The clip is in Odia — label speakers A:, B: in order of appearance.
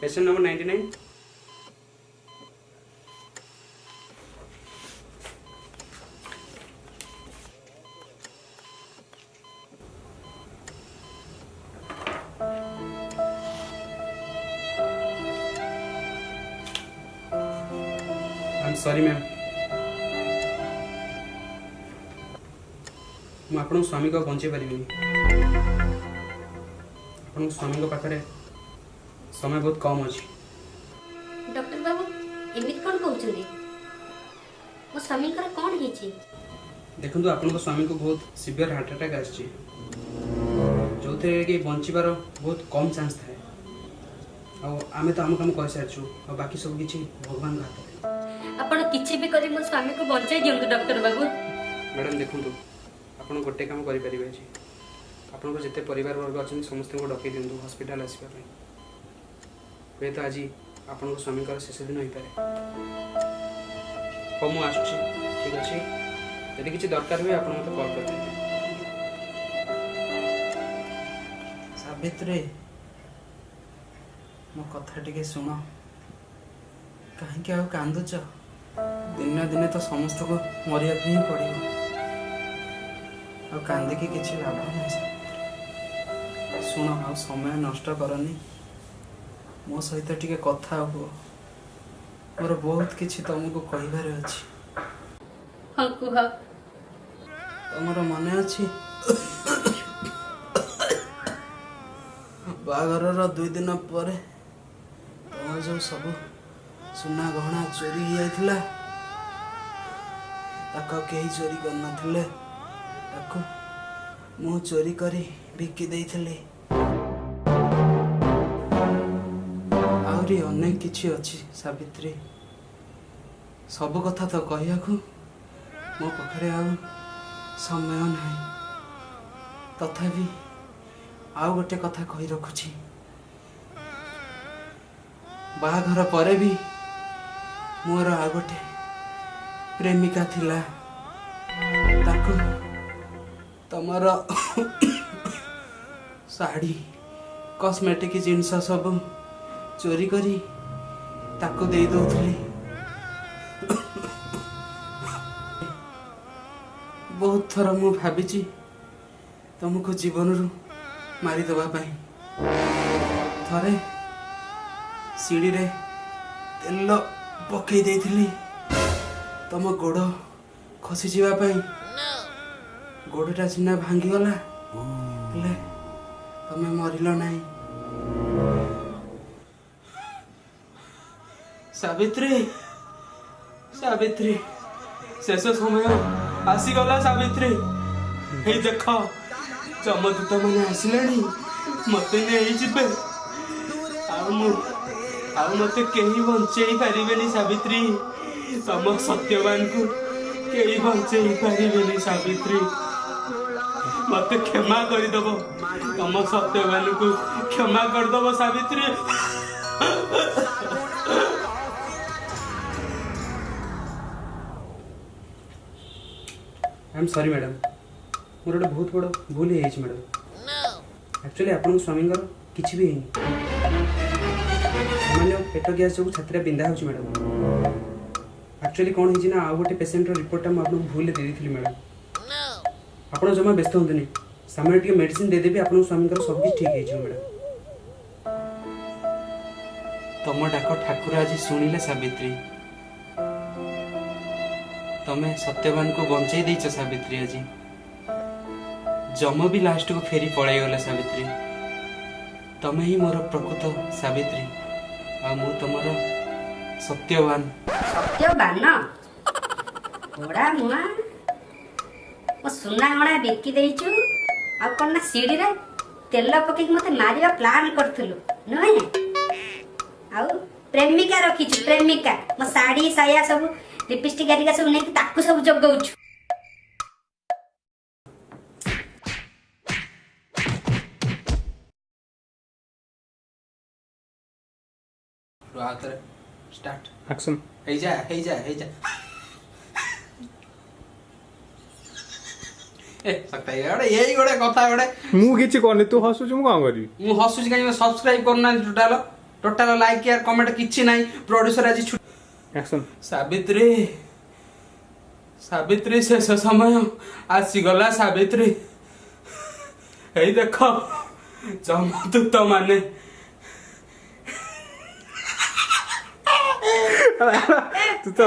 A: Patient number 99। I am sorry ma'am, ମୁଁ ଆପଣଙ୍କ ସ୍ୱାମୀକୁ ଆଉ ବଞ୍ଚେଇ ପାରିବିନି। ଆପଣଙ୍କ ସ୍ୱାମୀଙ୍କ ପାଖରେ ସମୟ ବହୁତ କମ୍ ଅଛି।
B: ଡକ୍ଟର ବାବୁ, ଏମିତି କ'ଣ କହୁଛନ୍ତି? ମୋ ସ୍ୱାମୀଙ୍କର କ'ଣ ହେଇଛି?
A: ଦେଖନ୍ତୁ, ଆପଣଙ୍କ ସ୍ୱାମୀଙ୍କୁ ବହୁତ ସିଭିୟର ହାର୍ଟ ଆଟାକ୍ ଆସିଛି, ଯେଉଁଥିରେ କି ବଞ୍ଚିବାର ବହୁତ କମ୍ ଚାନ୍ସ ଥାଏ। ଆଉ ଆମେ ତ ଆମ କାମ କରିସାରିଛୁ, ଆଉ ବାକି ସବୁ କିଛି ଭଗବାନଙ୍କ ହାତରେ।
B: ଆପଣ କିଛି ବି କରି ମୋ ସ୍ୱାମୀକୁ ବଞ୍ଚେଇ ଦିଅନ୍ତୁ, ଡକ୍ଟର ବାବୁ।
A: ମ୍ୟାଡ଼ାମ୍, ଦେଖନ୍ତୁ, ଆପଣ ଗୋଟେ କାମ କରିପାରିବେ ଆଜି। ଆପଣଙ୍କ ଯେତେ ପରିବାର ବର୍ଗ ଅଛନ୍ତି, ସମସ୍ତଙ୍କୁ ଡକେଇ ଦିଅନ୍ତୁ ହସ୍ପିଟାଲ ଆସିବା ପାଇଁ। ହୁଏତ ଆଜି ଆପଣଙ୍କ ସ୍ୱାମୀଙ୍କର ଶେଷ ଦିନ ହେଇପାରେ। ହଉ, ମୁଁ ଆସୁଛି। ଠିକ୍ ଅଛି, ଯଦି କିଛି ଦରକାର ହୁଏ, ଆପଣ ମୋତେ କଲ୍ କରିଦେବେ।
C: ସାବିତ୍ରୀ, ମୋ କଥା ଟିକେ ଶୁଣ। କାହିଁକି ଆଉ କାନ୍ଦୁଛ? ଦିନେ ଦିନେ ତ ସମସ୍ତଙ୍କୁ ମରିବାକୁ ହିଁ ପଡ଼ିବ। ଆଉ କାନ୍ଦିକି କିଛି ଲାଭ ନାହିଁ। ସାବିତ୍ରୀ, ଶୁଣ, ଆଉ ସମୟ ନଷ୍ଟ କରନି। ମୋ ସହିତ ଟିକେ କଥା ହୁଅ। ମୋର ବହୁତ କିଛି ତମକୁ କହିବାର ଅଛି।
B: ହଁ, କୁହ।
C: ତମର ମନେ ଅଛି, ବାହାଘରର 2 ଦିନ ପରେ ତମର ଯୋଉ ସବୁ ସୁନା ଗହଣା ଚୋରି ହେଇଯାଇଥିଲା? ତାକୁ ଆଉ କେହି ଚୋରି କରିନଥିଲେ, ତାକୁ ମୁଁ ଚୋରି କରି ବିକି ଦେଇଥିଲି। ଆହୁରି ଅନେକ କିଛି ଅଛି ସାବିତ୍ରୀ। ସବୁ କଥା ତ କହିବାକୁ ମୋ ପାଖରେ ଆଉ ସମୟ ନାହିଁ। ତଥାପି ଆଉ ଗୋଟେ କଥା କହି ରଖୁଛି। ବାହାଘର ପରେ ବି ମୋର ଆଉ ଗୋଟେ ପ୍ରେମିକା ଥିଲା। ତାକୁ ତମର ଶାଢ଼ୀ, କସ୍ମେଟିକ୍ ଜିନିଷ ସବୁ ଚୋରି କରି ତାକୁ ଦେଇ ଦଉଥିଲି। ବହୁତ ଥର ମୁଁ ଭାବିଛି ତମକୁ ଜୀବନରୁ ମାରିଦେବା ପାଇଁ। ଥରେ ସିଡ଼ିରେ ତେଲ ପକେଇ ଦେଇଥିଲି ତମ ଗୋଡ଼ ଖସିଯିବା ପାଇଁ। ଗୋଡ଼ଟା ସିନା ଭାଙ୍ଗିଗଲା, ହେଲେ ତମେ ମରିଲ ନାହିଁ। ସାବିତ୍ରୀ, ସାବିତ୍ରୀ, ଶେଷ ସମୟ ଆସିଗଲା। ସାବିତ୍ରୀ, ଏଇ ଦେଖ, ଯମଦୂତ ମାନେ ଆସିଲେଣି, ମତେ ନେଇଯିବେ। ଆଉ ମତେ କେହି ବଞ୍ଚେଇ ପାରିବେନି। ସାବିତ୍ରୀ, ତମ ସତ୍ୟବାନକୁ କେହି ବଞ୍ଚେଇ ପାରିବେନି। ସାବିତ୍ରୀ, ମତେ କ୍ଷମା କରିଦବ। ତମ ସତ୍ୟବାନକୁ କ୍ଷମା କରିଦବ Savitri.
A: I am sorry madam, ମୋର ଗୋଟେ ବହୁତ ବଡ଼ ଭୁଲ ହେଇଯାଇଛି ମ୍ୟାଡ଼ାମ୍। ଆକ୍ଚୁଆଲି ଆପଣଙ୍କ ସ୍ୱାମୀଙ୍କର କିଛି ବି ହେଇନି। ସାମାନ୍ୟ ପେଟ ଗ୍ୟାସ୍ ଯୋଗୁଁ ଛାତିଟା ବିନ୍ଧା ହେଉଛି ମ୍ୟାଡ଼ାମ୍। ଆକ୍ଚୁଆଲି କ'ଣ ହେଇଛି ନା, ଆଉ ଗୋଟେ ପେସେଣ୍ଟର ରିପୋର୍ଟଟା ମୁଁ ଆପଣଙ୍କୁ ଭୁଲରେ ଦେଇ ଦେଇଥିଲି ମ୍ୟାଡ଼ାମ୍। ଆପଣ ଜମା ବ୍ୟସ୍ତ ହୁଅନ୍ତୁନି। ସାମାନ୍ୟ ଟିକେ ମେଡ଼ିସିନ ଦେଇଦେବି, ଆପଣଙ୍କ ସ୍ୱାମୀଙ୍କର ସବୁ କିଛି ଠିକ୍ ହେଇଯିବ ମ୍ୟାଡ଼ାମ୍।
C: ତମ ଡାକ ଠାକୁର ଆଜି ଶୁଣିଲେ। ସାବିତ୍ରୀ, ତମେ ସତ୍ୟବାନକୁ ବଞ୍ଚେଇ ଦେଇଛ। ସାବିତ୍ରୀ, ଆଜି ଯମ ବି ଲାଷ୍ଟକୁ ଫେରି ପଳେଇଗଲେ। ସାବିତ୍ରୀ, ତମେ ହିଁ ମୋର ପ୍ରକୃତ ସାବିତ୍ରୀ ଆଉ ମୁଁ ତମର ସତ୍ୟବାନ।
B: ସତ୍ୟବାନ ପୋଡ଼ା ମୁଆଁ, ମୋ ସୁନା ଗହଣା ବିକି ଦେଇଛୁ। ଆଉ କ'ଣ ନା ସିଡ଼ିରେ ତେଲ ପକେଇକି ମତେ ମାରିବା ପ୍ଲାନ୍ କରିଥିଲୁ, ନୁହେଁ? ଆଉ ପ୍ରେମିକା ରଖିଛୁ, ପ୍ରେମିକା। ମୋ ଶାଢ଼ୀ, ସାୟା ସବୁ, ଲିପଷ୍ଟିକ୍ ହେରିକା ସବୁ ନେଇକି ତାକୁ ସବୁ ଯୋଗଉଛୁ।
C: ରୁହ, ଆଉଥରେ ଷ୍ଟାର୍ଟ।
A: ଆକ୍ସନ୍।
C: ହେଇଯା, ହେଇଯା, ହେଇଯା। ଏ ସକ୍ତା, ଗୋଟେ ଏଇ ଗୋଟେ କଥା ଗୋଟେ।
D: ମୁଁ କିଛି କରୁନି, ତୁ ହସୁଛୁ, ମୁଁ କଣ କରିବି?
C: ମୁଁ ହସୁଛି କାହିଁକି? ସବସ୍କ୍ରାଇବ କରୁନାହାନ୍ତି ଟୋଟାଲ। ଟୋଟାଲ ଲାଇକ୍ ୟାର କମେଣ୍ଟ କିଛି ନାହିଁ। ପ୍ରଡ୍ୟୁସର ଆଜି ଛୁଟି।
A: ଆକ୍ସନ୍।
C: ସାବିତ୍ରୀ, ସାବିତ୍ରୀ, ଶେଷ ସମୟ ଆସିଗଲା। ସାବିତ୍ରୀ, ଏଇ ଦେଖ ଯମଦୂତ ମାନେ।
A: ତୁ ତ